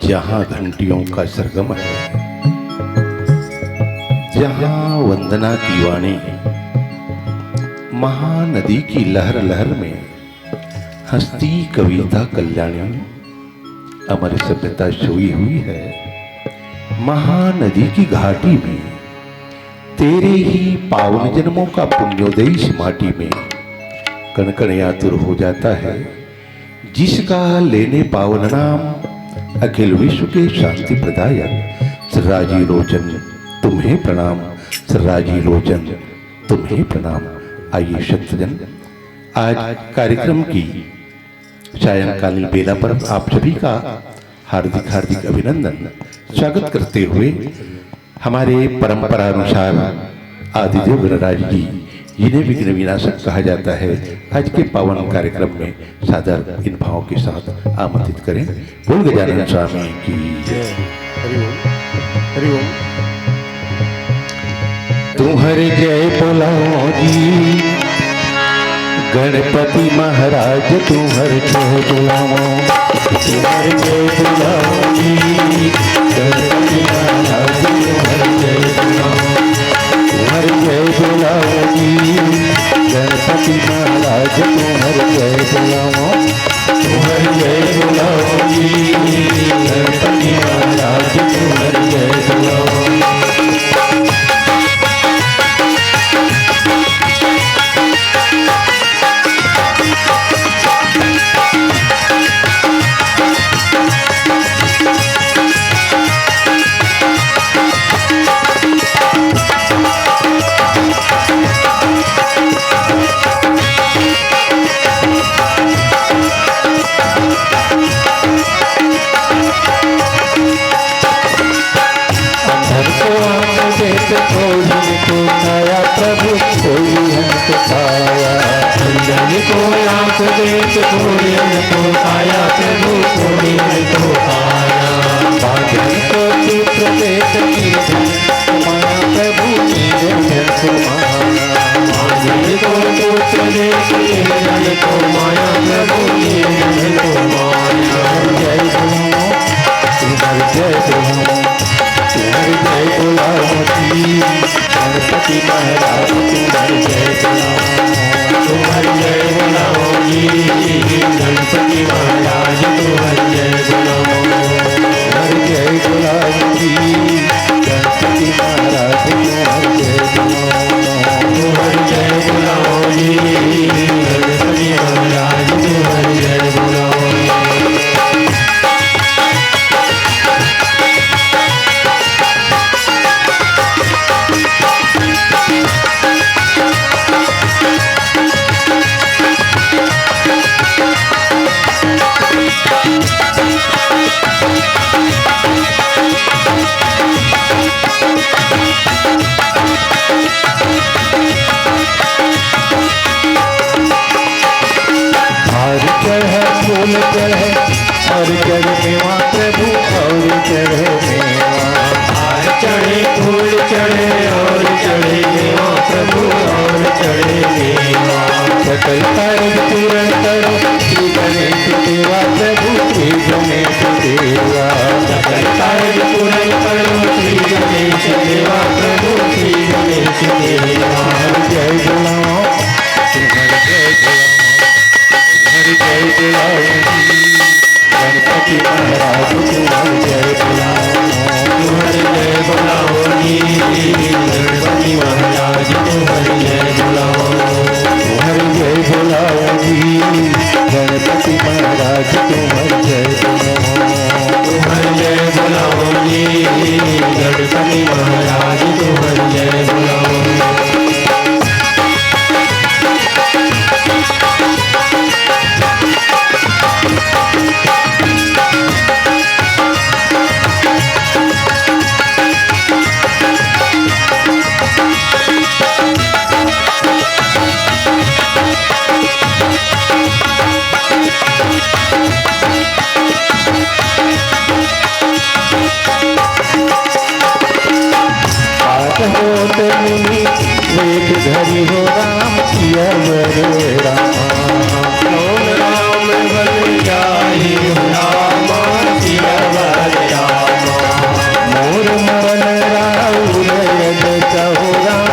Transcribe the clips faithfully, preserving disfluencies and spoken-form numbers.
जहाँ घंटियों का सरगम है, जहाँ वंदना की वाणी, महानदी की लहर लहर में हंसती कविता कल्याणी, अमर सभ्यता सोई हुई है महानदी की घाटी में। तेरे ही पावन जन्मों का पुण्योदय इस माटी में, कण कण आतुर हो जाता है जिसका लेने पावन नाम, अखिल विश्व के शांति प्रदायक श्री राजीव लोचन तुम्हें प्रणाम, श्री राजीव लोचन तुम्हें प्रणाम। आइए संतजन, आज कार्यक्रम की सायंकालीन बेला पर आप सभी का हार्दिक हार्दिक अभिनंदन, स्वागत करते हुए हमारे परंपरा अनुसार आदिदेव गणराज जी, जिन्हें विघ्न विनाशक कहा जाता है, आज के पावन कार्यक्रम में सादर इन भावों के साथ आमंत्रित करें। बोल गजानन स्वामी की जय। हरि ओम। हरि ओम। तुम्हर जय बोलाओ जी, गणपति महाराज तुम्हर जय बोलाओ। तुम्हर जय बोलाओ जी, गणपति महाराज तुम्हर जय बोलाओ। तुम्हर जय बोलाओ जी, गणपति महाराज तुम्हर जय बोलाओ। तुम्हर जय बोलाओ जी, गणपति महाराज तुम्हर जय बोलाओ। अंधर को आंख देत, कोढ़िन को काया, प्रभु कोढ़िन को काया। अंधर को आंख देत, कोढ़िन को काया, प्रभु कोढ़िन को काया। बांझन को पुत्र देत, निर्धन को माया, प्रभु निर्धन को माया। बांझन को पुत्र देत, निर्धन को माया, प्रभु निर्धन को माया। जय बोलो, तुम्हर जय बोलो, तुम्हर जय बोलाओ जी। गणपति महाराज तुम्हर जय बोलाओ, तुम्हर जय बोलाओ जी। गणपति महाराज तुम्हर जय बोलाओ, तुम्हर जय बोलाओ जी। गणपति महाराज तुम्हर जय बोलाओ, तुम्हर जय बोलाओ जी। गणपति महाराज तुम्हर जय बोलाओ। मेवा प्रभु और चढ़े मेवा। हार चढ़े, फूल चढ़े और चढ़े मेवा प्रभु और चढ़े मेवा। सकल कार्य पूर्ण करो श्री गणेश देवा प्रभु श्री गणेश देवा। सकल कार्य पूर्ण करो श्री गणेश देवा प्रभु श्री गणेश देवा। जय बोलाओ, तुम्हारी जय बोलाओ, तुम्हारी जय बोलाओ। गणपति महाराज तुम्हारी जय बोलाओ, तुम्हारी जय बोलाओ जी। गणपति महाराज तुम्हारी जय बोलाओ, तुम्हारी जय बोलाओ जी। गणपति महाराज तुम्हारी जय बोलाओ, तुम्हारी जय बोलाओ जी। गणपति महाराज तुम्हारी जय बोलाओ। आठ होत मुनि एक धरि हो राम सिया वर राम। कौन राम बन जाहि हो राम सिया वर राम। मोर मन राउर यद कहो राम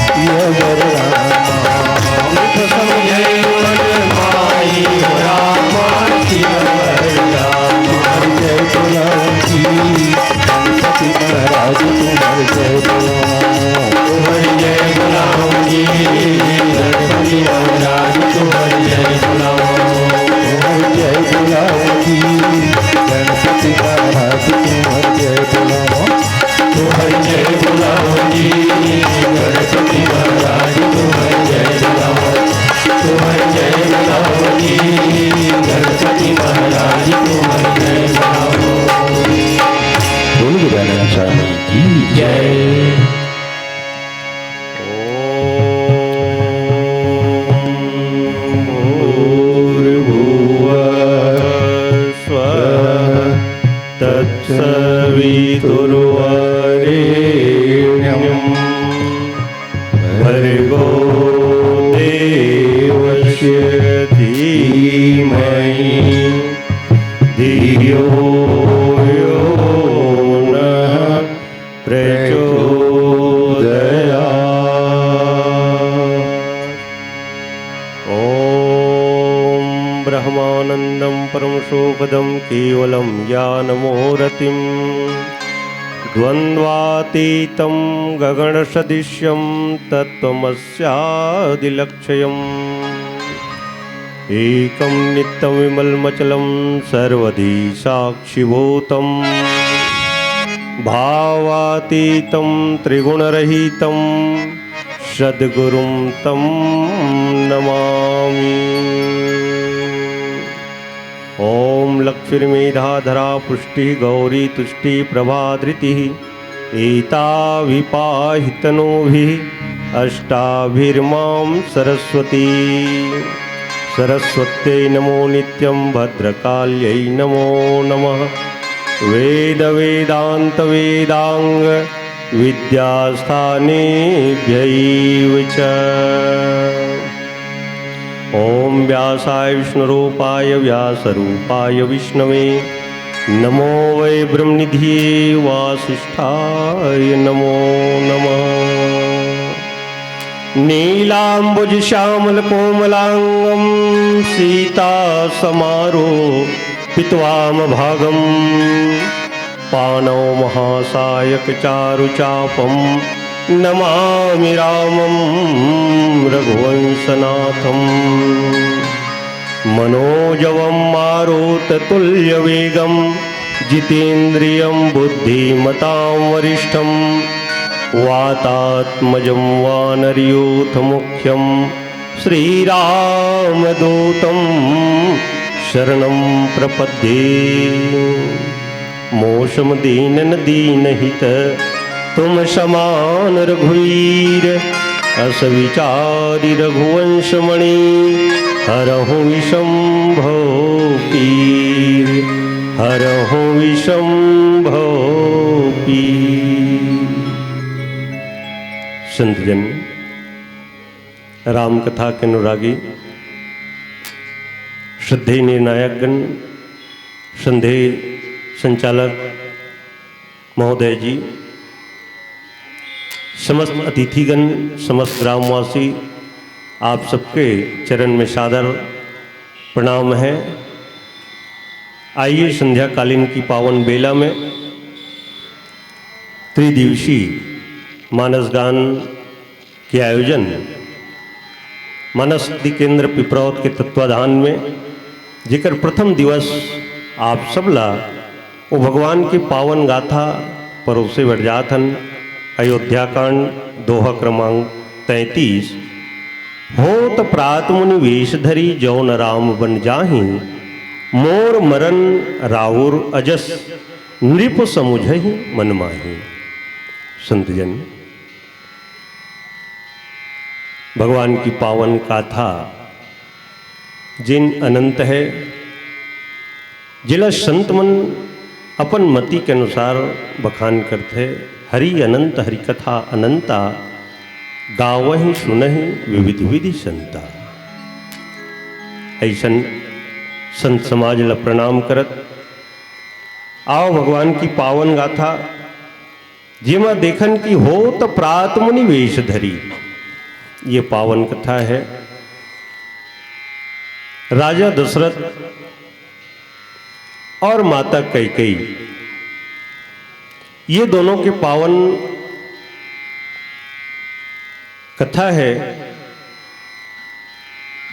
सिया वर राम। समझे मन माही हो राम सिया वर राम। जय तुलसी गणपति महाराज तुम्हारी जय बोलाओ। तुम्हारी जय बोलाओ जी। गणपति महाराज तुम्हारी जय बोलाओ। तुम्हारी जय बोलाओ जी। गणपति महाराज तुम्हारी जय बोलाओ। तुम्हारी जय बोलाओ जी। गणपति महाराज तुम्हारी जय बोलाओ। तुम्हारी जय बोलाओ जी। गणपति महाराज तुम्हारी जय बोलाओ। बोल गजानन स्वामी की जय। ॐ भूर्भुवः स्वः तत्सवितुर्वरेण्यं भर्गो देवस्य धीमहि धियो यो नः प्रचोदयात्। ॐ ब्रह्मानन्दं परमसुखदं केवलं ज्ञानमूर्तिं द्वन्द्वातीतं गगनसदृशं तत्त्वमस्यादिलक्ष्यम्। एकं नित्यं विमलमचलं सर्वधी साक्षिभूतं भावातीतं त्रिगुणरहितं सद्गुरुं तं नमामि। ॐ लक्ष्मीर्मेधाधरा पुष्टिः गौरी तुष्टिः प्रभाधृतिः। एताभिः पाहि तनूभिः अष्टाभिर्मां सरस्वती। सरस्वत्यै नमो नित्यं भद्रकाल्यै नमो नमः। वेदवेदान्तवेदाङ्गविद्यास्थानेभ्यैव च। ॐ व्यासाय विष्णुरूपाय व्यासरूपाय विष्णवे नमो वै ब्रह्मनिधये वासिष्ठाय नमो नमः। नीलाम्बुजश्यामलकोमलाङ्गं सीतासमारोपितवामभागम्। पाणौ महासायकचारुचापं नमामि रामं रघुवंशनाथम्। मनोजवं मारुततुल्यवेगं जितेन्द्रियं बुद्धिमतां वरिष्ठं वातात्मजं वानरयूथमुख्यं श्रीरामदूतं शरणं प्रपद्ये। मौसम दीनन दीनहित तुम समान रघुवीर। अस विचारि रघुवंश मणि हरहु विषम भव पीर। हरहु विषम भव पीर। संतजन, राम कथा के अनुरागी, श्रद्धेय निर्णायकगण, श्रद्धेय संचालक महोदय जी, समस्त अतिथिगण, समस्त ग्रामवासी, आप सबके चरण में सादर प्रणाम है। आइए, संध्याकालीन की पावन बेला में त्रिदिवसीय मानस गान के आयोजन मानस शक्ति केंद्र पिपरौद के तत्वाधान में, जेकर प्रथम दिवस आप सबला ओ भगवान के पावन गाथा परोसे बर जात हन। अयोध्या कांड, दोहा क्रमांक तैंतीस। होत प्रात मुनि वेश धरी, जौन राम बन जाहि, मोर मरन राउर अजस, नृप समुझहि मन माहि। संतजन, भगवान की पावन गाथा जेन अनंत है, जेला संत मन अपन मति के अनुसार बखान करथे। हरि अनंत हरि कथा अनंता, गावहि सुनहि विविध विधि संता। ऐसन संत समाज ला प्रणाम करत, आओ भगवान की पावन गाथा जेमा देखन कि होत प्रात मुनि वेश धरी। ये पावन कथा है। राजा दशरथ और माता कैकेयी, ये दोनों के पावन कथा है,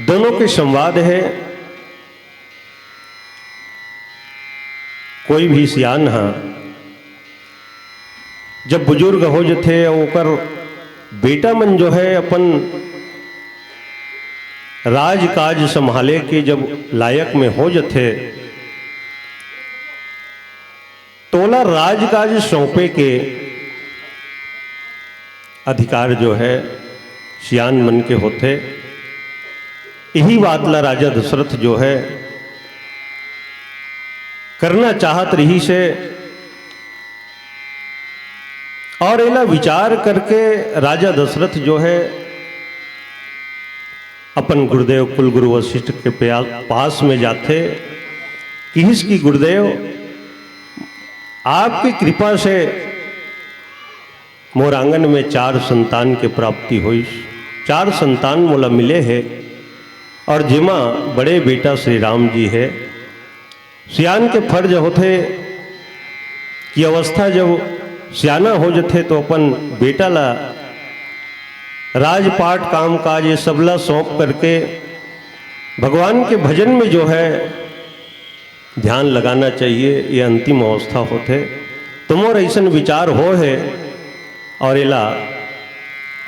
दोनों के संवाद है। कोई भी सियान ह जब बुजुर्ग हो जथे अउ ओकर बेटा मन जो है अपन राजकाज संभाले के जब लायक में हो जथे, तोला राजकाज सौंपे के अधिकार जो है सियान मन के होथे। यही बात ला राजा दशरथ जो है करना चाहत रहिस हे, और एला विचार करके राजा दशरथ जो है अपन गुरुदेव कुलगुरु वशिष्ठ के प्या-, पास में जाथे, किहिस कि गुरुदेव, आपकी कृपा से मोर आंगन में चार संतान के प्राप्ति होइस, चार संतान मोला मिले हे, और जेमा बड़े बेटा श्री राम जी हे। सियान के फर्ज होथे कि अवस्था जब सियाना हो जथे तो अपन बेटा ला राजपाट, काम काज, ये सब ला सौंप करके भगवान के भजन में जो है ध्यान लगाना चाहिए। ये अंतिम अवस्था होथे। तो मोर ऐसन विचार हो है और एला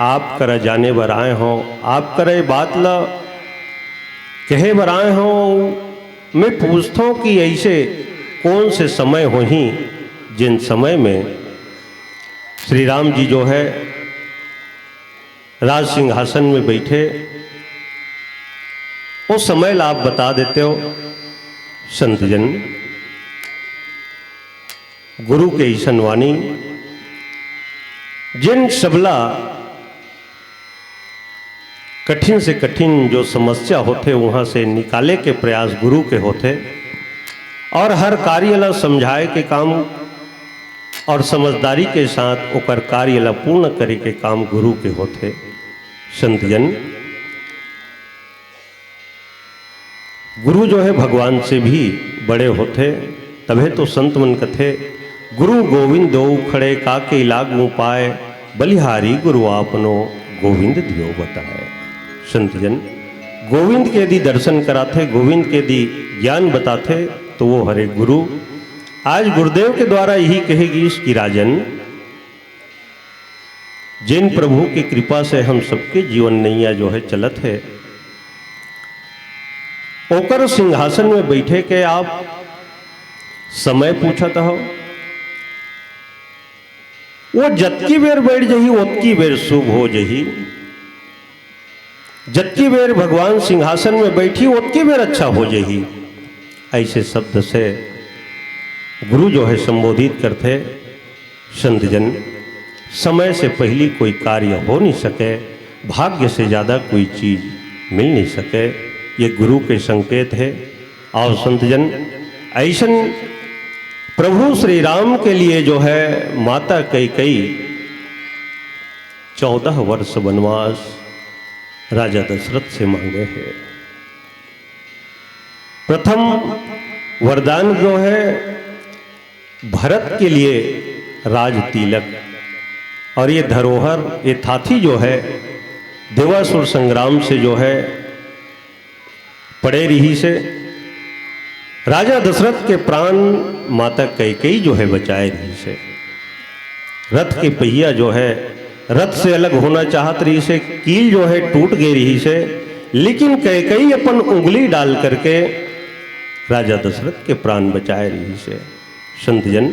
आप करा जाने बर आए हों, आप करा ये बात ला कहे बर आए हों। मैं पूछथों कि ऐसे कौन से समय होही जिन समय में श्री राम जी जो है राज सिंहासन में बैठे, वो समय ला आप बता देते हो। संतजन, गुरु के ऐसन वाणी, जिन सबला कठिन से कठिन जो समस्या होथे, वहाँ से निकाले के प्रयास गुरु के होथे, और हर कार्य ला समझाए के काम और समझदारी के साथ ओकर कार्य ला पूर्ण करे के काम गुरु के होथे। संतजन, गुरु जो है भगवान से भी बड़े होथे, तभे तो संत मन कथे, "गुरु गोविंद दो खड़े, काके लागू पाए, बलिहारी गुरु आपनो, गोविंद दियो बताए।" संतजन, गोविंद के यदि दर्शन कराथे, गोविंद के यदि ज्ञान बताथे, तो वो हरे गुरु। आज गुरुदेव के द्वारा यही कहे गीस कि राजन, जिन प्रभु की कृपा से हम सबके जीवन नैया जो है चलत है, ओकर सिंहासन में बैठे के आप समय पूछत हो। वो जतकी बेर बैठ जही, ओतकी बेर शुभ हो जही। जतकी बेर भगवान सिंहासन में बैठी, ओतकी बेर अच्छा हो जही। ऐसे शब्द से गुरु जो है संबोधित करथे, संतजन, समय से पहिली कोई कार्य हो नहीं सके, भाग्य से ज्यादा कोई चीज मिल नहीं सके। ये गुरु के संकेत है। अउ संतजन, अइसन प्रभु श्री राम के लिए जो है माता कैकेयी चौदह वर्ष वनवास राजा दशरथ से मांगे है। प्रथम वरदान जो है भरत के लिए राज तिलक, और ये धरोहर, ये थाथी जो है देवासुर संग्राम से जो है पड़े रहिसे। राजा दशरथ के प्राण माता कैकेयी जो है बचाए रहिसे। रथ के पहिया जो है रथ से अलग होना चाहत रहिसे, कील जो है टूट गे रहिसे, लेकिन कैकेयी अपन उंगली डाल करके राजा दशरथ के प्राण बचाए रहिसे। संतजन,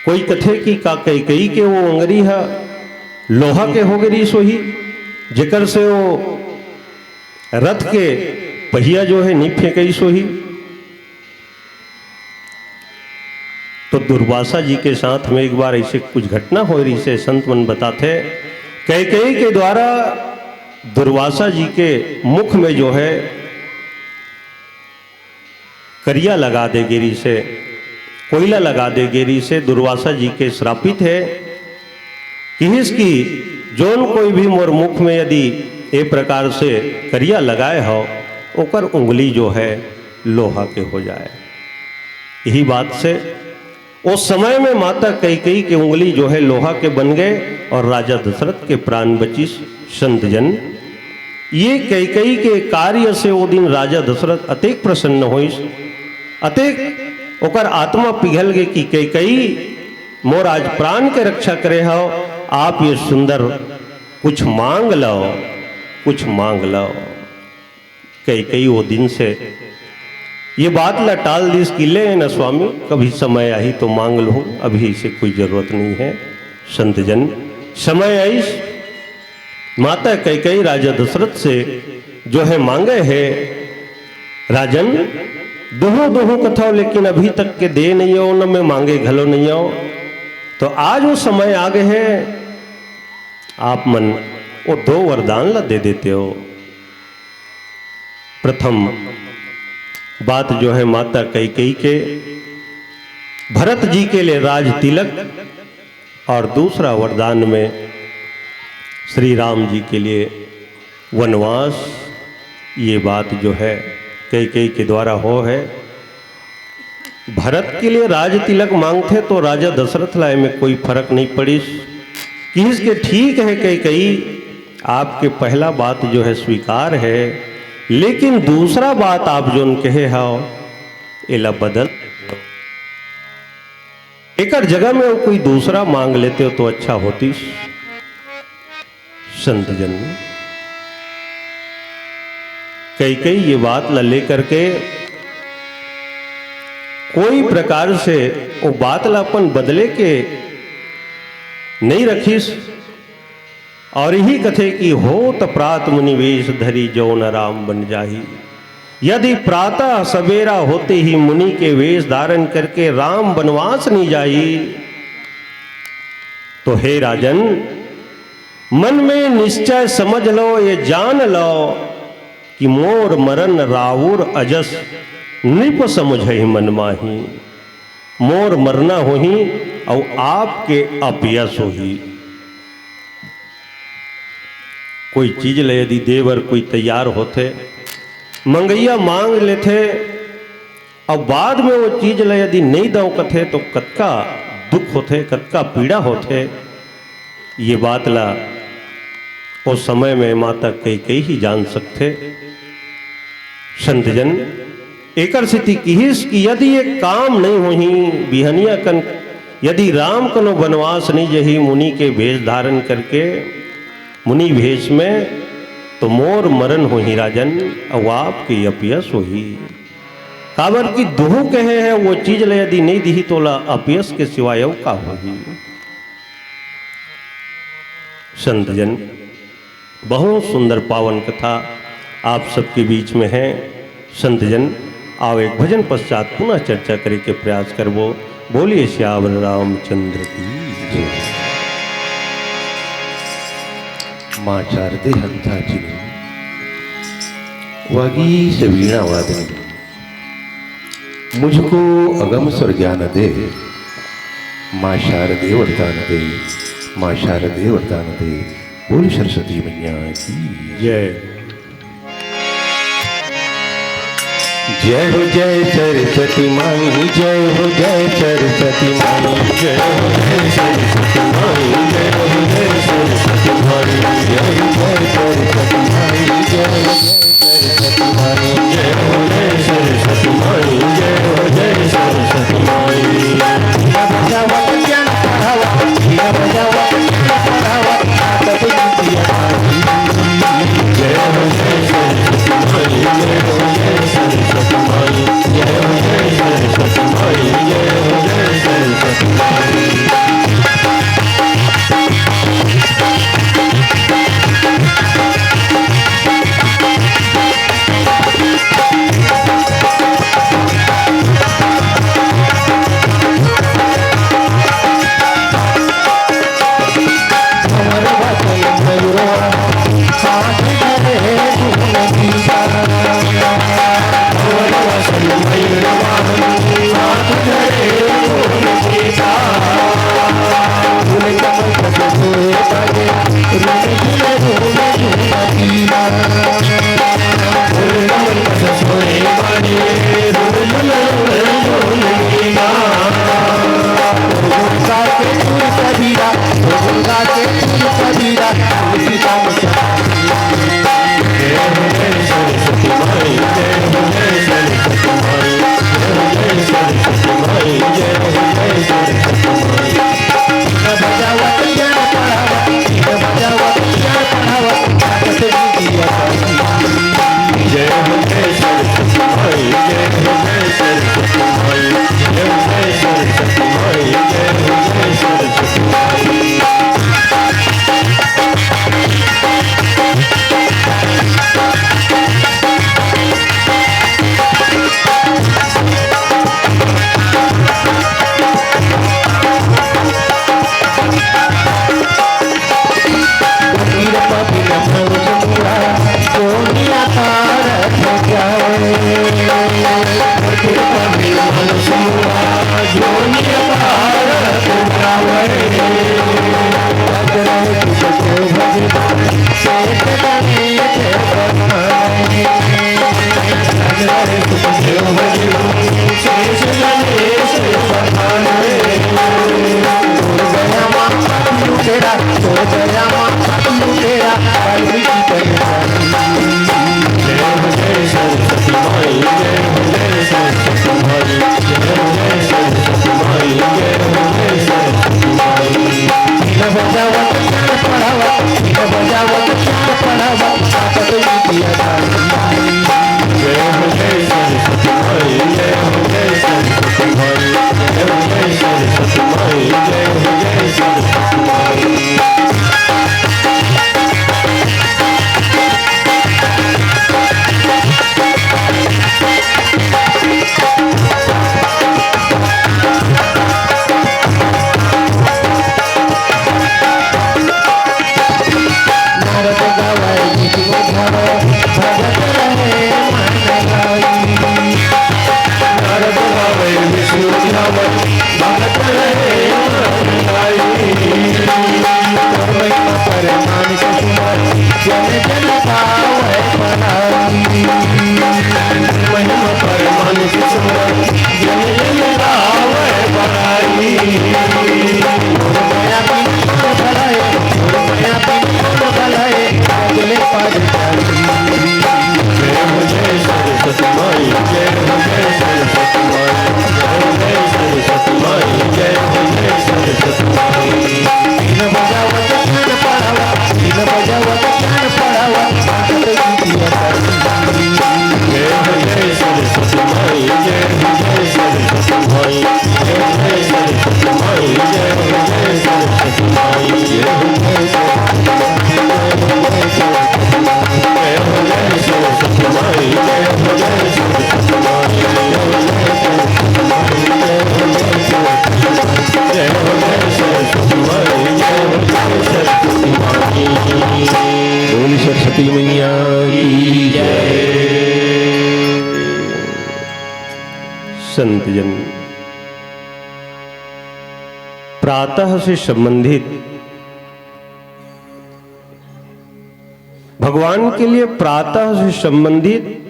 कोई कथे कि का कैकेयी के वो अंगरी ह लोहा के हो गे रहिस होही, जेकर से वो रथ के पहिया जो है नी फेंकइस होही। तो दुर्वासा जी के साथ में एक बार ऐसे कुछ घटना होय रहिसे। संत मन बताथे, कैकेयी के द्वारा दुर्वासा जी के मुख में जो है करिया लगा दे गे रहिसे, कोयला लगा दे गे रहिसे। दुर्वासा जी के श्रापित है, किहिस कि जोन कोई भी मोर मुख में यदि ए प्रकार से करिया लगाए हो, ओकर उंगली जो है लोहा के हो जाए। यही बात से उस समय में माता कैकेयी के उंगली जो है लोहा के बन गए और राजा दशरथ के प्राण बचिस। संतजन, ये कैकेयी के कार्य से वो दिन राजा दशरथ अतेक प्रसन्न होइस, अतेक ओकर आत्मा पिघल गे कि कैकेयी, मोर आज प्राण के रक्षा करे हव, आप ये सुंदर कुछ मांग लव, कुछ मांग लव। कैकेयी वो दिन से ये बात ला टाल दिस कि ले न स्वामी, कभी समय आही तो मांग लूं, अभी इसे कोई जरूरत नहीं है। संतजन, समय आइस, माता कैकेयी राजा दशरथ से जो है मांगे है, राजन, दुहूं दुहूं कथव, लेकिन अभी तक के दे नहीं हो, न मैं मांगे घलो नहीं हो। तो आज वो समय आ गए है, आप मन वो दो वरदान ला दे देते हो। प्रथम बात जो है माता कैकेयी के, भरत जी के लिए राज तिलक, और दूसरा वरदान में श्री राम जी के लिए वनवास। ये बात जो है कैकेयी के द्वारा हो है। भरत के लिए राज तिलक मांगथे तो राजा दशरथ ला एमे कोई फर्क नहीं पड़िस। किहिस के ठीक है कैकेयी, आपके पहला बात जो है स्वीकार है, लेकिन दूसरा बात आप जोन कहे हव एला बदल, एकर जगह में वो कोई दूसरा मांग लेते हो तो अच्छा होतिस। संतजन, कैकेयी ये बात ला लेकर के कोई प्रकार से वो बात ला अपन बदले के नहीं रखिस। और यही कथे कि होत प्रात मुनि वेश धरी, जो न राम बन जाही। यदि प्रातः सवेरा होते ही मुनि के वेश धारण करके राम वनवास नहीं जाही, तो हे राजन, मन में निश्चय समझ लो, ये जान लो कि मोर मरन राउर अजस, नृप समझहि मन माही। मोर मरना होही अउ आपके अपयस होही। कोई चीज ले यदि देवर कोई तैयार होथे, मंगैया मांग लेथे, अउ बाद में वो चीज ल यदि नइ दंव कथे तो कतका दुख होथे, कतका पीड़ा होथे। ये बात ला ओ समय में माता कैकेयी ही जान सकथे। संतजन, एकर सेती किहिस कि यदि ये काम नइ होही, बिहनिया कन यदि राम कनो बनवास नइ जही मुनि के भेष धारन करके, मुनि भेष में, तो मोर मरन होही राजन, अउ आपके अपयस होही। काबर कि दुहू कहे हे, वो चीज ल यदि नइ दिही, तोला अपयस के सिवाय अउ का होही? संतजन, बहुत सुंदर पावन कथा आप सबके बीच में हे। संतजन, आव, एक भजन पश्चात पुनः चर्चा करे के प्रयास करबो। बोलिए सियावर रामचंद्र की जय। माँ शारदे हंसा चिनी, वागीश वीणा वादनी, मुझको अगम स्वर ज्ञान दे। माँ शारदे वरदान दे, माँ शारदे वरदान दे। बोल सरस्वती मैया की जय। जय हो जय सरस्वती माई, जय हो जय सरस्वती माई, जय हो जय सरस्वती माई, जय हो जय सरस्वती माई, जय हो जय सरस्वती माई, जय हो जय सरस्वती माई, जय हो जय सरस्वती माई, जय हो जय सरस्वती माई। मैया की जय। संतजन, प्रातः से संबंधित, भगवान के लिए प्रातः से संबंधित,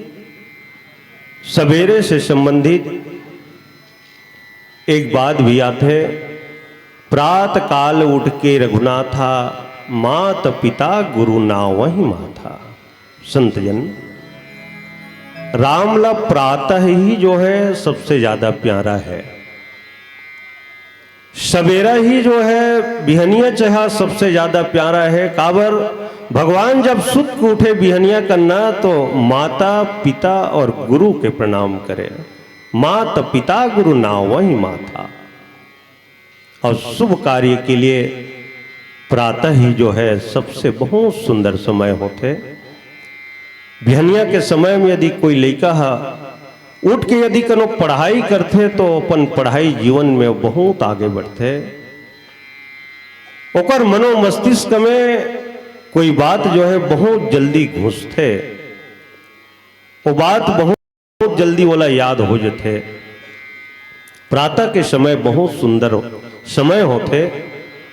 सवेरे से संबंधित एक बात भी आथे, "प्रात काल उठ के रघुनाथा, मात पिता गुरु नावहि माथा।" संतजन, राम ला प्रातः ही जो है सबसे ज्यादा प्यारा है। सवेरा ही जो है बिहनिया चहा सबसे ज्यादा प्यारा है। काबर, भगवान जब सुत के उठे बिहनिया कन्ना तो माता, पिता और गुरु के प्रणाम करे। मात पिता गुरु नावहि माथा। और शुभ कार्य के लिए प्रातः ही जो है सबसे बहुत सुंदर समय होथे। बिहनिया के समय में यदि कोई लइका ह उठ के यदि कोनो पढ़ाई करथे तो अपन पढ़ाई जीवन में बहुत आगे बढ़थे। ओकर मनो मस्तिष्क में कोई बात जो है बहुत जल्दी घुसथे, वो बात बहुत जल्दी ओला याद हो जथे। प्रातः के समय बहुत सुंदर समय होथे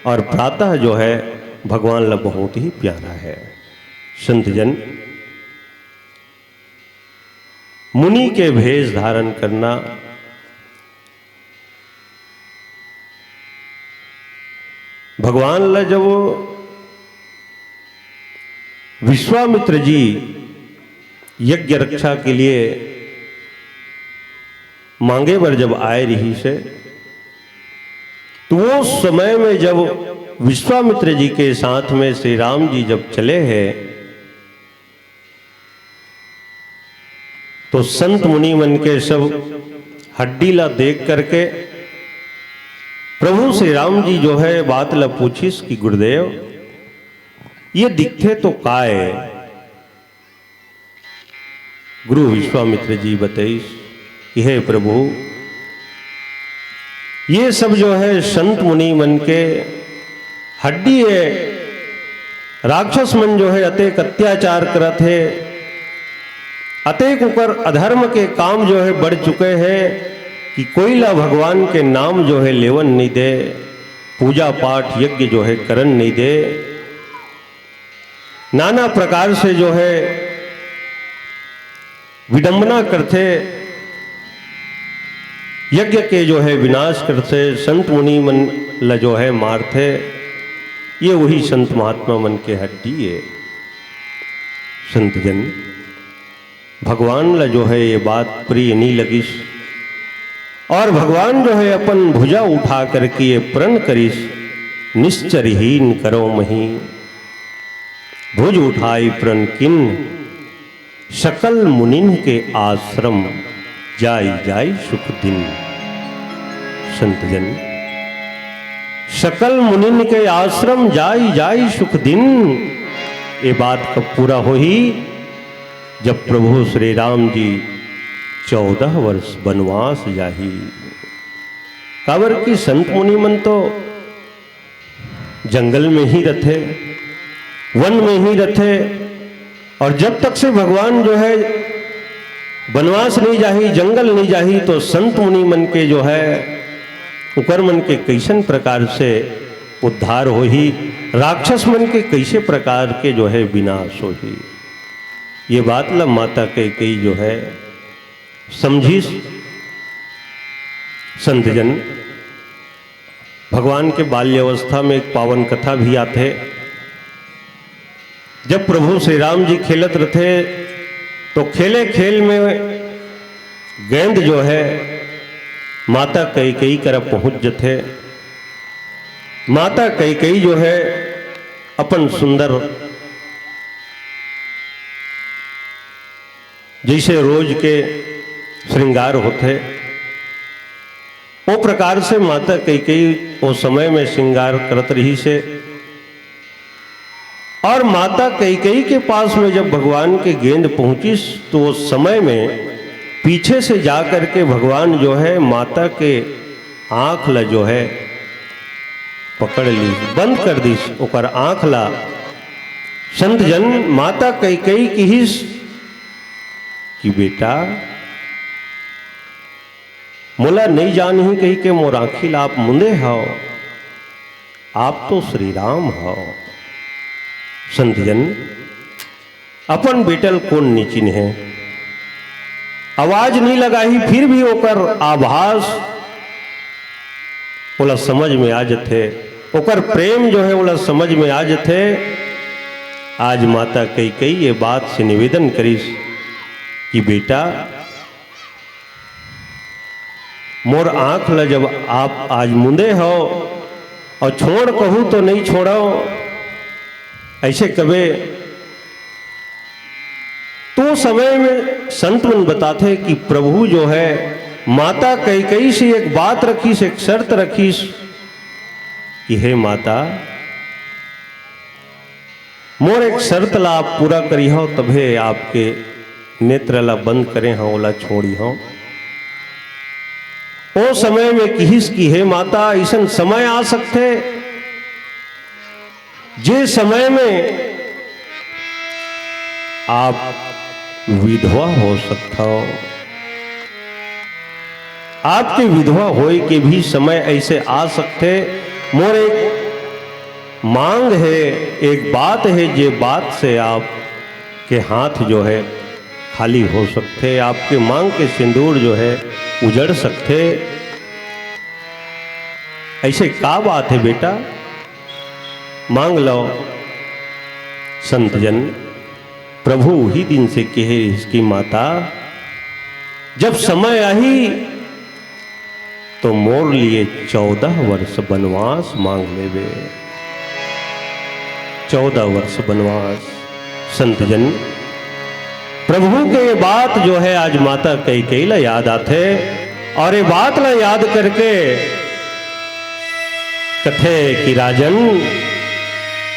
और प्रातः जो है भगवान ला बहुत ही प्यारा है। संतजन, मुनि के भेष धारण करना, भगवान ला जब विश्वामित्र जी यज्ञ रक्षा के लिए मांगे बर जब आए रहिस हे, तो वो समय में जब विश्वामित्र जी के साथ में श्री राम जी जब चले हैं, तो संत मुनि मन के सब हड्डी ला देख करके प्रभु श्री राम जी जो है बात ला पूछिस कि गुरुदेव, ये दिखथे तो का ए? गुरु विश्वामित्र जी बतइस कि हे प्रभु, ये सब जो है संत मुनि मन के हड्डी है। राक्षस मन जो है अतेक अत्याचार करत हे, अतेक ओकर अधर्म के काम जो है बढ़ चुके हैं कि कोई ला भगवान के नाम जो है लेवन नहीं दे, पूजा पाठ यज्ञ जो है करन नहीं दे, नाना प्रकार से जो है विडंबना करथे, यज्ञ के जो है विनाश करथे, संत मुनि मन ल जो है मारथे। ये वही संत महात्मा मन के हड्डी है। संत जन, भगवान ल जो है ये बात प्रिय नहीं लगिस और भगवान जो है अपन भुजा उठा करके ये प्रण करिस, "निश्चरहीन करो मही, भुज उठाई प्रण किन, सकल मुनिन के आश्रम जाई जाई सुख दिन।" संत जन, सकल मुनिन के आश्रम जाई जाई सुख दिन। ये बात कब पूरा होही? जब प्रभु श्री राम जी चौदह वर्ष वनवास जाही। काबर कि संत मुनि मन तो जंगल में ही रथे, वन में ही रथे, और जब तक से भगवान जो है वनवास नहीं जाही, जंगल नहीं जाही, तो संत मुनि मन के जो है उकर मन के कैसन प्रकार से उद्धार होही, राक्षस मन के कैसे प्रकार के जो है विनाश होही। ये बात ला माता कैकेयी जो है समझिस। संत जन, भगवान के बाल्यावस्था में एक पावन कथा भी आथे। जब प्रभु श्री राम जी खेलत रथे तो खेले खेल में गेंद जो है माता कैकेयी करा पहुंच जथे। माता कैकेयी जो है अपन सुंदर जैसे रोज के श्रृंगार होथे, ओ प्रकार से माता कैकेयी ओ समय में श्रृंगार करत रहिस हे। और माता कैकेयी के पास में जब भगवान के गेंद पहुंचिस तो उस समय में पीछे से जा करके भगवान जो है माता के आंख ला जो है पकड़ ली, बंद कर दीस ओकर आंख ला। संत जन, माता कैकई किहिस कि बेटा, मोला नइ जानही कहिके मोर आँखी ला आप मुंदे हव, आप तो श्री राम हव। संत जन, अपन बेटा ल कोन नइ चिन्हे, आवाज नइ लगाही, फिर भी ओकर आभास ओला समझ में आ जथे, ओकर प्रेम जो हे ओला समझ में आ जथे। आज माता कैकई ये बात से निवेदन करिस कि बेटा, मोर आँख ल जब आप आज मुंदे हव अउ छोड़ कहूँ तो नइ छोड़व, अइसे कबे तो समय में संत मन बताथे कि प्रभु जो हे माता कैकई से एक बात रखिस, एक शर्त रखिस कि हे माता, मोर एक शर्त ला आप पूरा करिहव, तभे आपके नेत्र ला बंद करे हंव, ओला छोड़िहंव। ओ समय में किहिस कि हे माता, अइसन समय आ सकथे, जे समय में आप विधवा हो सकथव। आपके विधवा होय के भी समय अइसे आ सकथे। मोर एक मांग हे, एक बात हे, जे बात से आपके हाथ जो हे खाली हो सकथे, आपके मांग के सिंदूर जो हे उजड़ सकथे। अइसे का बात हे बेटा, मांग लव। संत जन, प्रभु उही दिन से कहे रिहिस कि माता, जब समय आही तो मोर लिए चौदह वर्ष बनवास मांग लेबे। चौदह वर्ष बनवास। संत जन, प्रभु के ये बात जो हे आज माता कैकई ला याद आथे, अउ ये बात ला याद करके कथे कि राजन,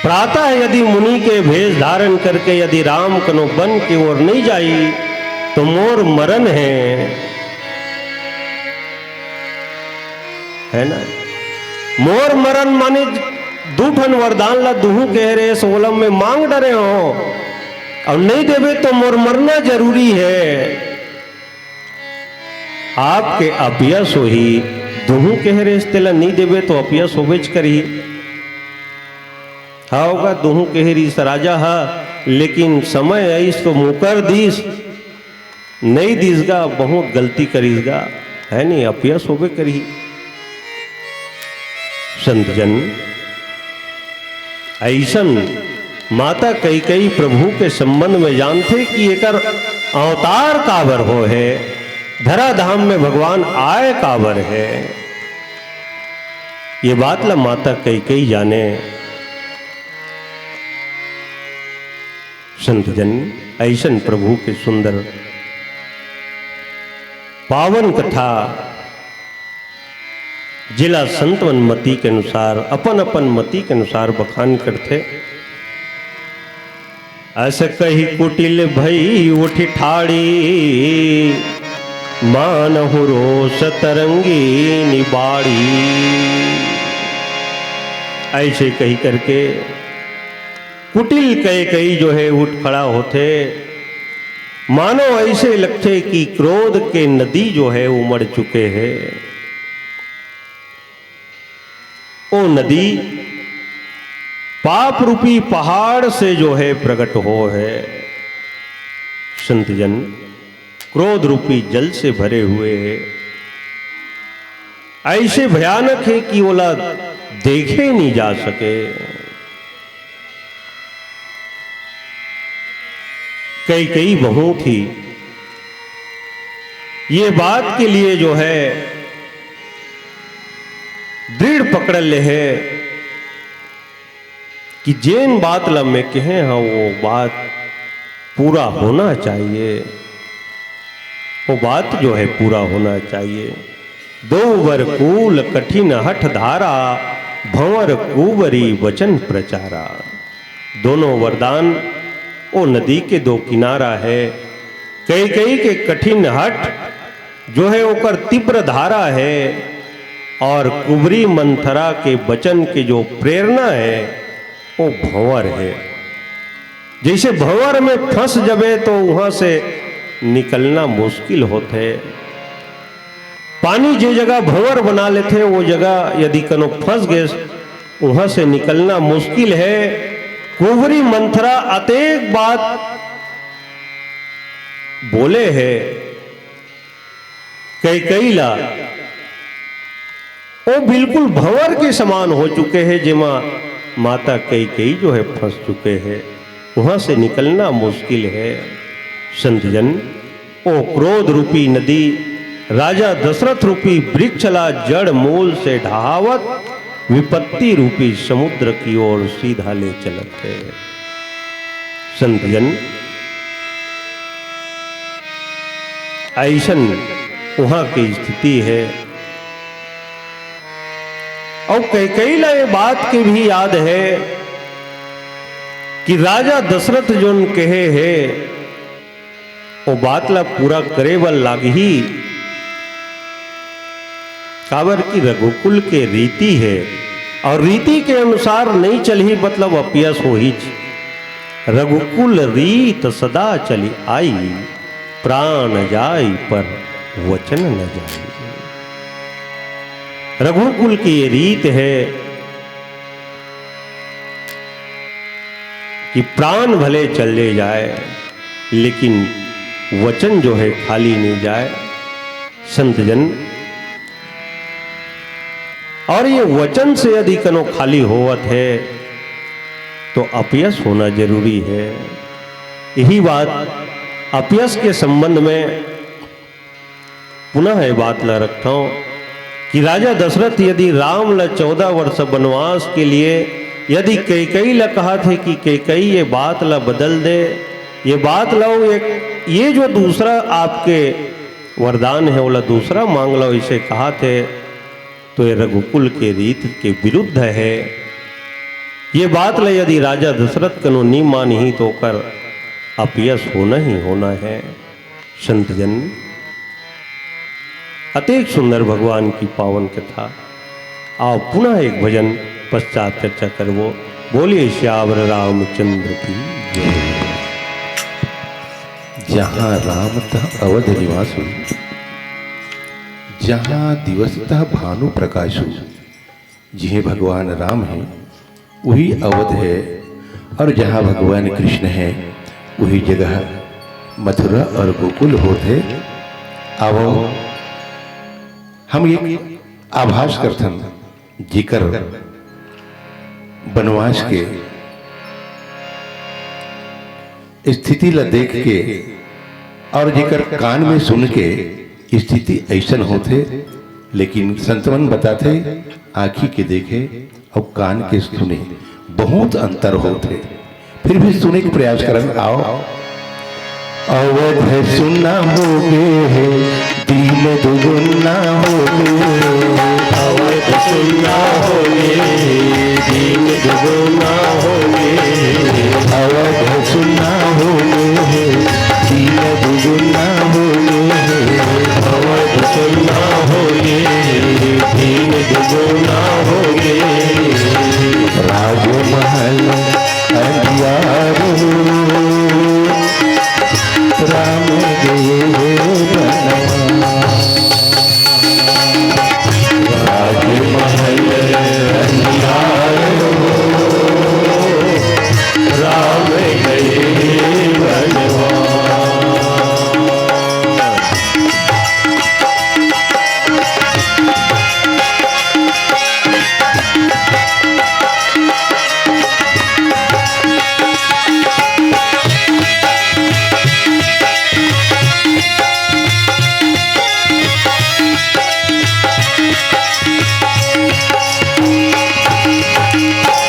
प्रातः यदि मुनि के भेष धारण करके यदि राम कनो बन के ओर नइ जाई, तो मोर मरन हे, हे ना? मोर मरन माने दू ठन वरदान ला दुहूं कहे रेहेस, ओला मैं मांग डरे हंव, अउ नइ देबे तो मोर मरना जरूरी हे। आपके अपयस होही, दुहूं कहे रेहेस तेला नइ देबे तो अपयस होबेच करही। हव गा, दुहूं कहे रिहिस राजा ह, लेकिन समय आइस तो मुकर दिस, नइ दिस गा, बहुत गलती करिस गा, हे नी, अपयस होबे करही। संत जन, अइसन माता कैकई प्रभु के संबंध में जानथे कि एकर अवतार काबर होहे, धराधाम में भगवान आय काबर हे, ये बात ला माता कैकई जाने। संत जन, अइसन प्रभु के सुंदर पावन कथा, जेला संत मन मति के अनुसार, अपन अपन मति के अनुसार बखान करथे। अस कहि कुटिल भई उठि ठाढ़ी, मानहु रोष तरंगी निबाढ़ी। अइसे कहि करके कुटिल कैकई जो हे उठ खड़ा होथे, मानो अइसे लगथे कि क्रोध के नदी जो हे उमड़ चुके हे। ओ नदी पाप रूपी पहाड़ से जो हे प्रकट होहे। संत जन, क्रोध रूपी जल से भरे हुए हे, अइसे भयानक हे कि ओला देखे नइ जा सके। कैकई बहुत ही ये बात के लिए जो हे दृढ़ पकड़ ले हे कि जेन बात ला मैं कहे हंव, वो बात पूरा होना चाहिए, वो बात जो हे पूरा होना चाहिए। दो वर कूल कठिन हठ धारा, भंवर कुंवरी वचन प्रचारा। दोनों वरदान ओ नदी के दो किनारा हे। कैकई के कठिन हठ जो हे ओकर तीव्र धारा हे, अउ कुंवरी मंथरा के वचन के जो प्रेरणा हे, ओ भंवर हे। जैसे भंवर में फंस जबे तो उहां से निकलना मुश्किल होथे। पानी जे जगह भंवर बना लेथे, वो जगह यदि कनो फंस गे, उहां से निकलना मुश्किल हे। कुंवरी मंथरा अतेक बात बोले हे कैकई ला, वो बिल्कुल भंवर के समान हो चुके हे, जेमा माता कैकई जो हे फंस चुके हे, उहां से निकलना मुश्किल हे। संतजन, ओ क्रोध रूपी नदी राजा दशरथ रूपी वृक्ष ला जड़ मूल से ढहावत विपत्ति रूपी समुद्र की ओर सीधा ले चलत हे। संतजन, अइसन उहां के स्थिति हे। अउ कैकई ला ये बात के भी याद हे कि राजा दशरथ जोन कहे हे, वो बात ला पूरा करे बर लागही, काबर कि रघुकुल के रीति हे, अउ रीति के अनुसार नइ चलही, मतलब अपयस होहीच। रघुकुल रीत सदा चली आई, प्राण जाई पर वचन न जाई। रघुकुल की ये रीत हे कि प्राण भले चले जाए, लेकिन वचन जो हे खाली नइ जाए। संतजन, अउ ये वचन से यदि कनो खाली होवत हे, तो अपयस होना जरूरी हे। यही बात अपयस के संबंध में पुनः ये बात ला रखथंव कि राजा दशरथ यदि राम ला चौदह वर्ष वनवास के लिए यदि कैकई ला कहत हे कि कैकई ये बात ला बदल दे, ये बात ला वो एक, ये जो दूसरा आपके वरदान हे, ओला दूसरा मांग लो, इसे कहत हे, तो ये रघुकुल के रीत के विरुद्ध हे। ये बात ला यदि राजा दशरथ कनो नी मानही, तो ओकर अपयस होना ही होना हे। संतजन, अतेक सुंदर भगवान की पावन कथा। आओ पुनः एक भजन पश्चात चर्चा करबो। बोलिए सियावर रामचंद्र की जय। जहाँ राम तह अवध निवासु, जहाँ दिवस तह भानु प्रकाशु। जिहे भगवान राम हे, उही अवध हे, अउ जहाँ भगवान कृष्ण हे, उही जगह मथुरा अउ गोकुल होत हे। आवो, हम एक आभास करथन, जेकर बनवास के स्थिति ला देख के अउ जेकर कान में सुन के स्थिति अइसन होथे, लेकिन संत मन बताथे, आँखी के देखे अउ कान के सुने, बहुत अंतर होथे। फिर भी सुने के प्रयास करन। आओ। अवध सुना होगे हे, दीन दुगुना होगे। अवध सुना होगे, दीन दुगुना होगे। अवध सुना होगे हे, दीन दुगुना होगे हे। अवध सुना होगे, दीन दुगुना होगे। राजमहल अंधियार हो, राम गए बनवा। राजमहल अंधियार हो, राम गए बनवा।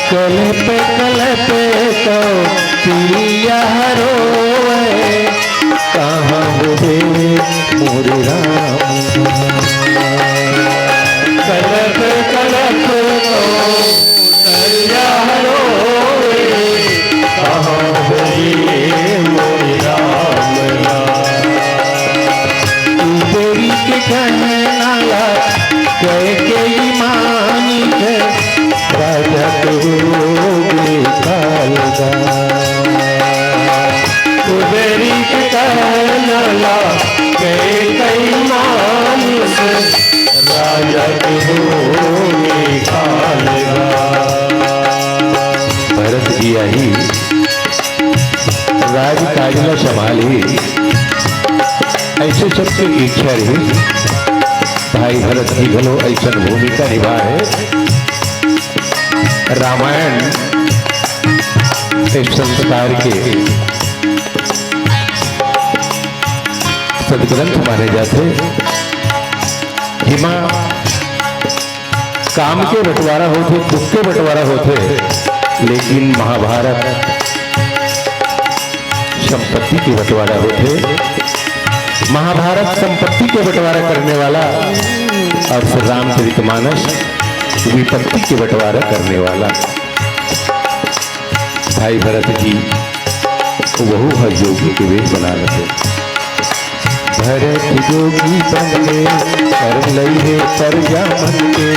कलप कलप तो पिया रोवे, कहाँ हो रे मोरे राम। कलप कलप तो पिया रोवे, कहाँ हो रे मोरे राम। ऊपरी के कहना ला कैकई मानिक, राजा तो हो गे कालगा। ही घलो अइसन भूमिका निभाए हे। रामायण एक संस्कार के सदग्रंथ माने जाथे। हिमा काम के बंटवारा होथे, दुख के बंटवारा होथे, लेकिन महाभारत संपत्ति के बंटवारा होथे। महाभारत संपत्ति के बंटवारा करने वाला और रामचरितमानस विपत्ति के बंटवारा करने वाला। भाई भरत जी, वहू ह जोगी के वेश बना लेथे। भरत जोगी बन के कर लई हे परजा मन के।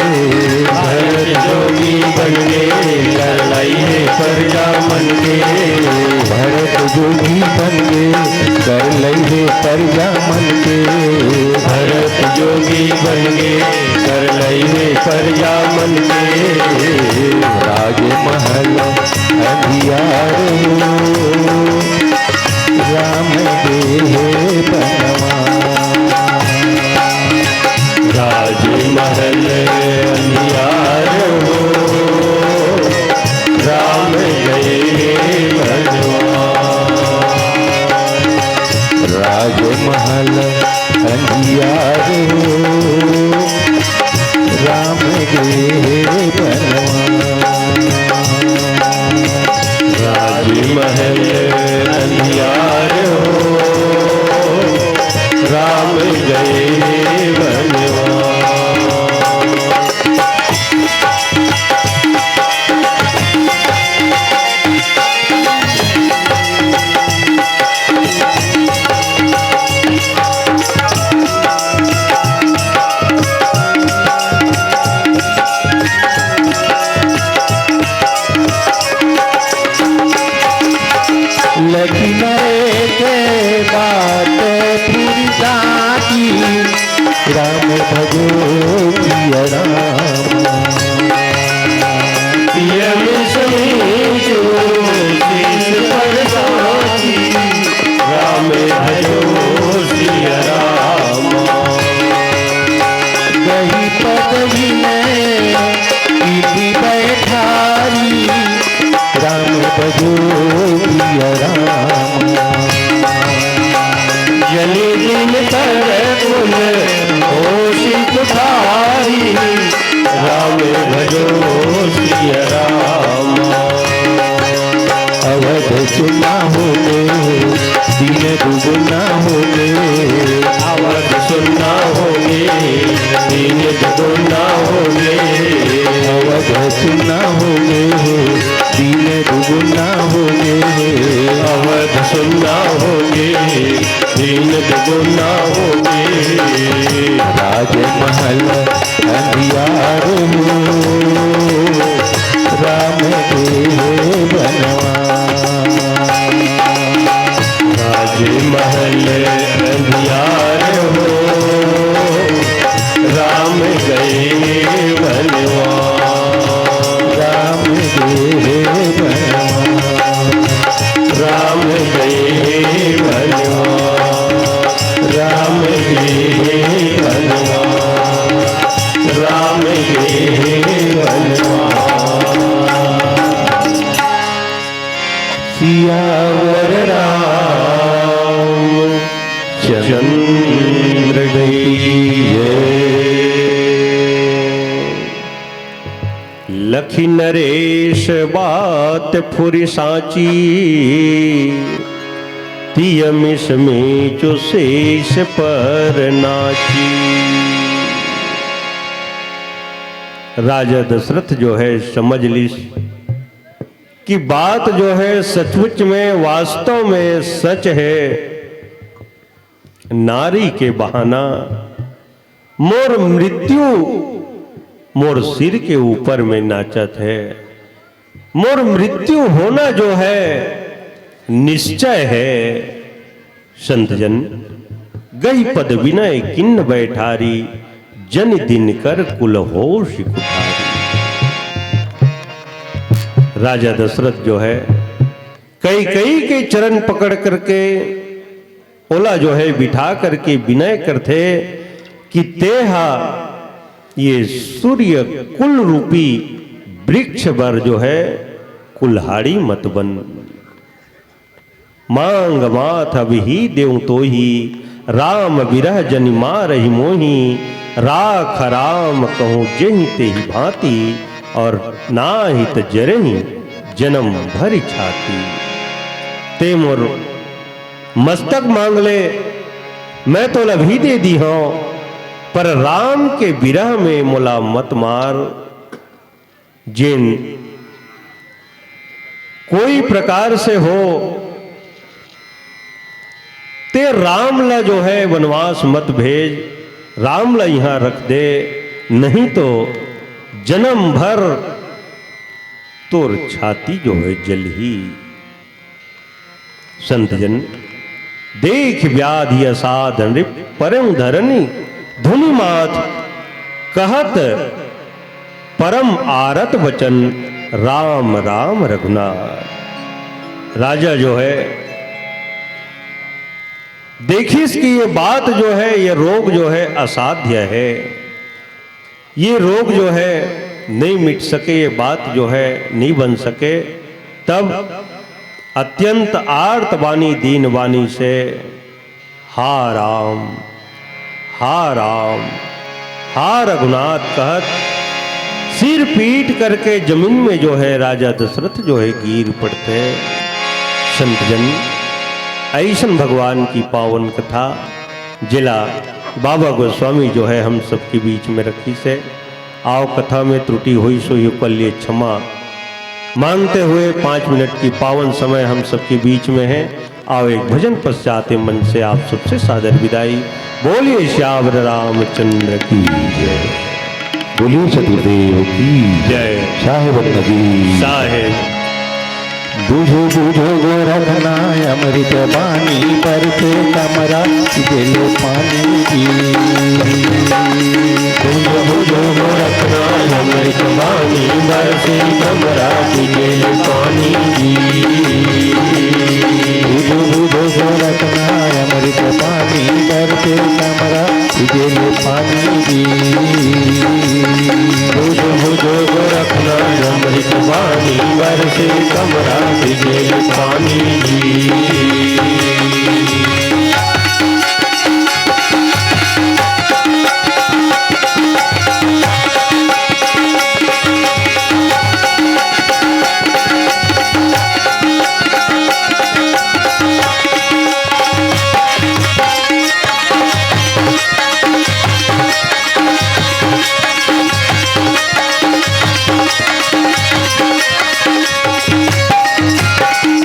भरत जोगी बन के कर लई हे परजा मन के। भरत जोगी बन के कर लई हे परजा मन के। भरत जोगी बन के कर लई हे परजा मन के। राजमहल अंधियार हो, राम गे हे बनवा। राजमहल अंधियार हो, राम गे हे बनवा। राजमहल अंधियार हो, राम गे हे बनवा। राजमहल अंधियार हो, राम गे हे बनवा। लेकिन एक बात फिर साची, राम भजो पिया राम। पिया मिसमी जो शीश पर साची, राम भजो सिया राम। गही पदवी में इति बैठारी, राम भजो पिया राम। जनि दिन कर कुल होसी कुठारी, राम भजो सिया राम। अवध सुना होगे, दिन दुगुना होगे। अवध सुना होगे, दिन दुगुना होगे। अवध सुना होगे, दिन दुगुना होगे। अवध सुना होगे, दिन दुगुना होगे। राजमहल अंधियार हो, राम गे हे बनवा। राजमहल अंधियार हो, राम गे हे बनवा। राम गे हे बनवा। राम गे हे बनवा। राम गे हे बनवा। राम गे हे बनवा। सियावर रामचंद्र की जय। लखि नरेश बात फुरि साँची, तिय मिसमी जो शीश पर नाची। राजा दशरथ जो है समझ लिस कि बात जो है सचमुच में, वास्तव में सच है। नारी के बहाना मोर मृत्यु मोर सिर के ऊपर में नाचत है। मोर मृत्यु होना जो है निश्चय है। संत जन, गही पद विनय किन्न बैठारी, जनि दिन कर कुल होसी कुठारी। राजा दशरथ जो है कैकेयी के चरण पकड़ करके ओला जो है बिठा करके विनय करथे कि तेहा ये सूर्य कुल रूपी वृक्ष बर जो है कुल्हाड़ी मत बन। मांग माथ अब ही देउँ तोही, राम विरह जनि मारहि मोही। राख राम कहूँ जेहि तेहि भाँति, और नाहित जरहि जनम भरि छाती। ते मोर मस्तक मांग ले, मैं तोला भी दे दीहौं, पर राम के विरह में मोला मत मार। जेन कोई प्रकार से हो, ते राम ला जो है वनवास मत भेज, राम ला इहाँ रख दे, नहीं तो जनम भर तोर छाती जो है जलही। संत जन, देख व्याधि असाध नृप, परम धरनी धुनि माथ, कहत परम आरत वचन राम राम रघुनाथ। राजा जो है, देखिस कि ये बात जो है, ये रोग जो है, असाध्य है, ये रोग जो है, नहीं मिट सके, ये बात जो है, नहीं बन सके, तब अत्यंत आर्त वाणी, दीन वाणी से, "हा राम, हा राम, हा रघुनाथ" कहत सिर पीट करके जमीन में जो है, राजा दशरथ जो है, गिर पड़ते। संत जन, ऐसन भगवान की पावन कथा, जेला बाबा गोस्वामी जो है, हम सबके बीच में रखिस हे। आव, कथा में त्रुटि होइस होही, ओकर लिए क्षमा मांगते हुए पाँच मिनट की पावन समय हम सबके बीच में है। आव, एक भजन पश्चात मन से आप सबसे सादर विदाई। बोलिए सियावर रामचंद्र की जय। बोलिए सतगुरुदेव की जय। साहेब नगीर। साहेब। बुझो बुझो गोरखनाथ अमृत बानी, बरसे कमरा दिल पानी की। बुझो बुझो गोरखनाथ अमृत बानी, बरसे कमरा दिल पानी की। बुझो बुझो गोरखनाथ अमृत बानी, बरसे कमरा दिल पानी की। बुझो बुझो गोरखनाथ अमृत बानी, बरसे कमरा दिल पानी की।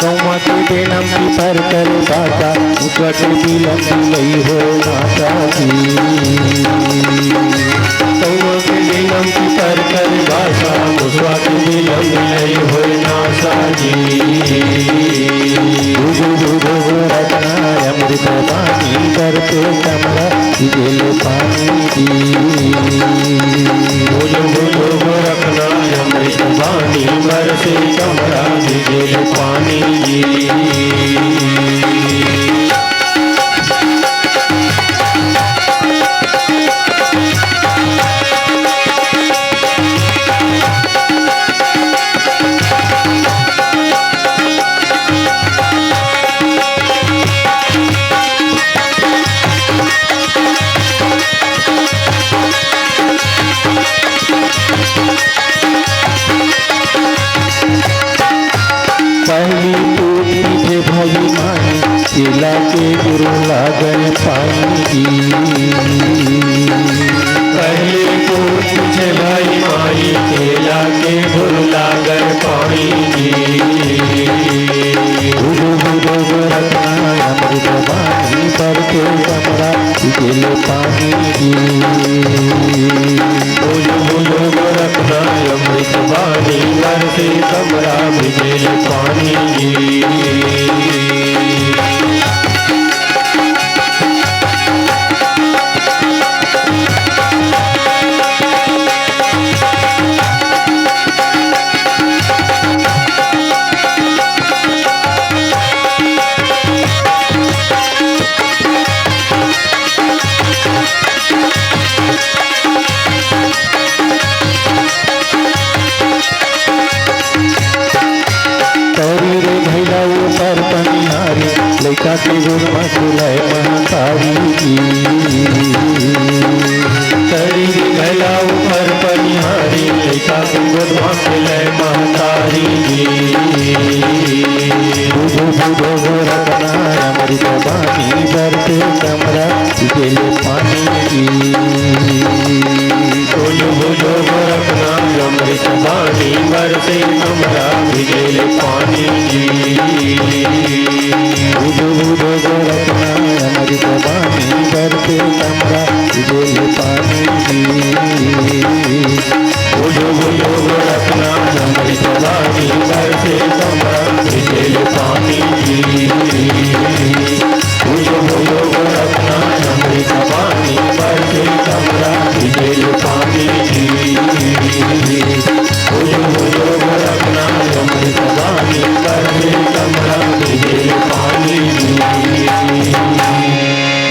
कौआ के बेलम पीपर कर बासा, मुसवा के बिलम बिलई हो नासा जी। कौआ के बेलम पीपर कर बासा, मुसवा के बिलम बिलई हो नासा जी। बुझो बुझो गोरखनाथ अमृत बानी, बरसे कमरा दिल पानी की। बुझो बुझो गोरखनाथ अमृत बानी, बरसे कमरा दिल पानी की। पहली टूटी थे भाई माई, चेला के गुरु लागल पानी। पहली टूटी थे भाई माई, चेला के गुरु लागल पानी। बुझो बुझो गोरखनाथ अमृत बानी, बरसे कमरा दिल पानी। बुझो बुझो गोरखनाथ अमृत बानी, बरसे कमरा दिल पानी। के गोद म सुलय महतारी जी। करी घला ऊपर पनिहारी, लइका के गोद म सुलय महतारी जी। बुझो बुझो गोरखनाथ अमृत बानी, बरसे कमरा भिजेले पानी जी। बुझो बुझो गोरखनाथ अमृत बानी, बरसे कमरा भिजेले पानी जी। बुझो बुझो गोरखनाथ अमृत बानी, बरसे कमरा भिजेले पानी जी। बुझो बुझो गोरखनाथ अमृत बानी, बरसे कमरा भिजेले पानी जी। बुझो बुझो गोरखनाथ अमृत बानी, बरसे कमरा भिजेले पानी जी। बुझो बुझो गोरखनाथ अमृत बानी, बरसे कमरा भिजेले पानी जी।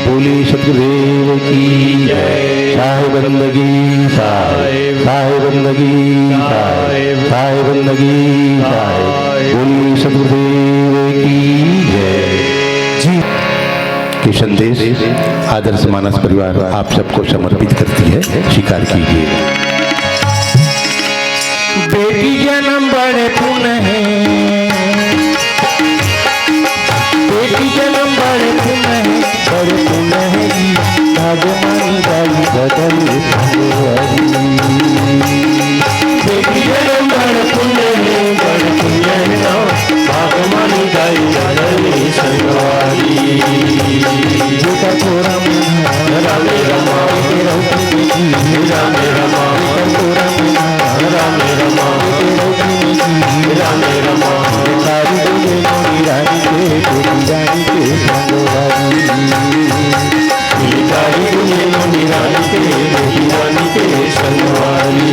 बोलिए सतगुरुदेव की जय। साहेब बंदगी साहेब, साहेब बंदगी साहेब, साहेब बंदगी साहेब। बोलिए सतगुरुदेव की जय। जी, के संदेश आदर्श मानस परिवार आप सबको समर्पित करती है, स्वीकार कीजिए। बेटी जन्म बड़े पुण्य हे, बेटी जन्म बड़े पुण्य हे, बड़े पुण्य हे जी, भाग मानी दाई बदले फुलवारी। बेटी जन्म बड़े पुण्य हे, बड़े पुण्य हे ना, भाग मानी दाई बदले संगवारी। बेटा तोरा मन रामे रमा, रामे रमा, रामे रमा, रामे रमा। तारी दुल्हे नोनी रानी के, बेटी रानी के संगवारी। तारी दुल्हे नोनी रानी के, बेटी रानी के संगवारी।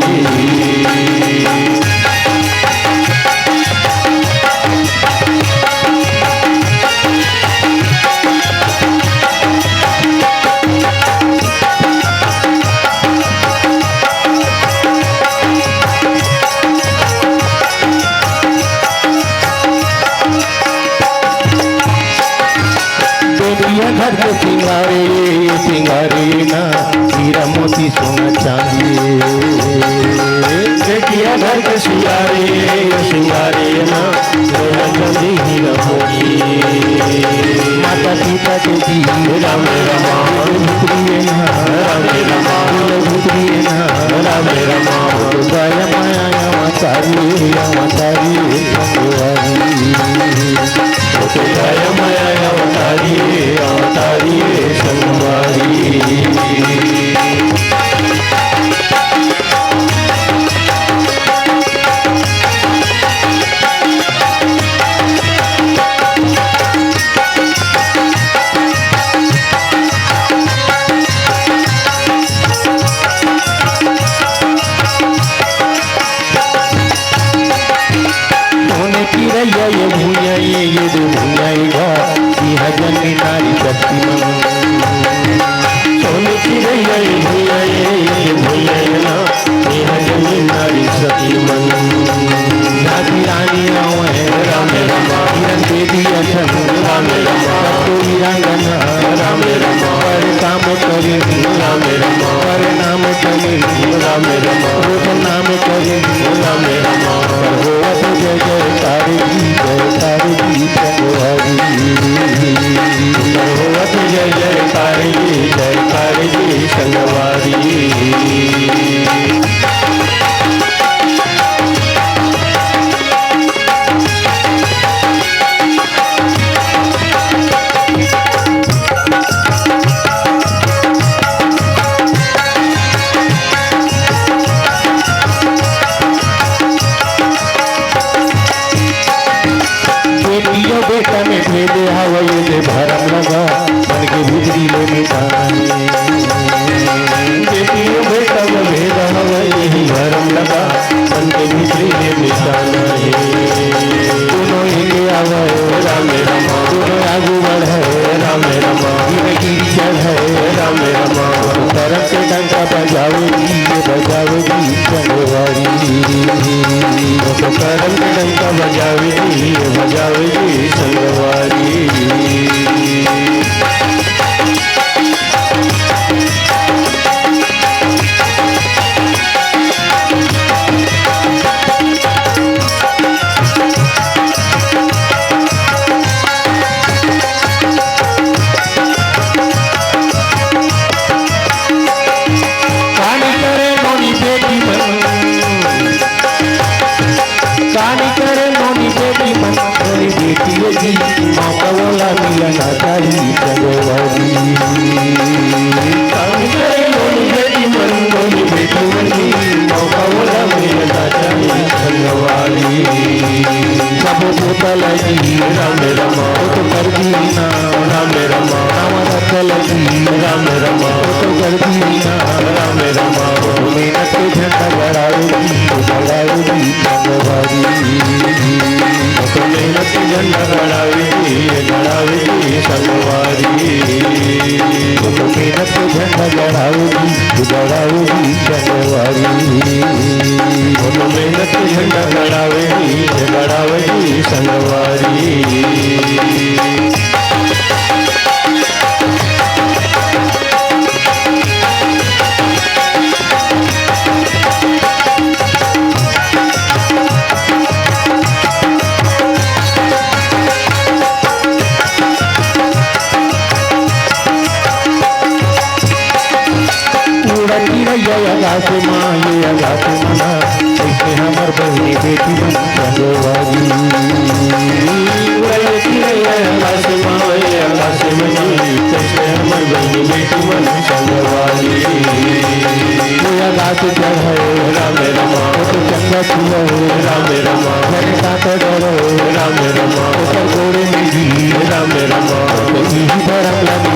बेटिया घर के सिंगारे, सिंगारे ना, हीरा मोती सोना चांदी। बेटिया घर के सिंगारे, सिंगारे ना, सोना चांदी हीरा मोती। माता पिता के जी राम राम, प्रिय ना राम राम, प्रिय ना राम राम। दया माया अवतारी, अवतारी संगवारी। दया माया अवतारी, अवतारी संगवारी। सोने चिरैया ये भुइयां, ये, ये दे भुइयां ये घर, इहां जनमी नारी शक्ति मन। सोने चिरैया ये भुइयां, ये, ये दे भुइयां ये ना, इहां जनमी नारी शक्ति मन। झांसी रानी आवय राम राम, किरण बेदी असन राम राम, कतको वीरांगना राम राम, पर काम करे राम राम, पर नाम करे राम राम, रोज नाम करे राम राम। पर होवत जय जयकार जी, जयकार जी संगवारी। पर होवत जय जयकार जी, जयकार जी संगवारी। बेटी अउ बेटा में भेद हवय, ये दे भरम लगा, मन के भीतरी ले मिटाना हे। बेटी अउ बेटा में भेद हवय, इही भरम लगा, मन के भीतरी ले मिटाना हे। दूनों एके आवय राम राम, दूनों आगू बढ़य राम राम, गिर गिर चढ़य राम राम। करम के डंका बजावे जी, बजावे जी संगवारी। करम के डंका बजावे जी, बजावे जी संगवारी। मौका वाला मिलना चाहिए संगवारी। काम करे मोर बेटी मन, मोर बेटी मन जी, मौका वाला मिलना चाहिए संगवारी। सब भूत लगी राम रमा, तो कर दीना राम रमा, हमारा चलगी राम रमा, तो कर दीना राम रमा। मेहनत के झंडा गड़ावेगी, गड़ावेगी संगवारी। तो मेहनत के झंडा गड़ावेगी, गड़ावेगी संगवारी। तो मेहनत के झंडा गड़ावेगी, गड़ावेगी संगवारी। तो मेहनत के झंडा गड़ावेगी, गड़ावेगी संगवारी। उड़त चिरैया आकाश मा, ये आकाश मा, कइसे हमर बहिनी बेटी मन संगवारी। उड़त चिरैया आकाश मा, ये आकाश मा, कइसे हमर बहिनी बेटी मन संगवारी। ये आकाश चढ़े राम रमा, तो चंदा छुए राम रमा, मेरे साथ डरो राम रमा, तो गोड़े में गिरे राम रमा, तो इही धरम लगे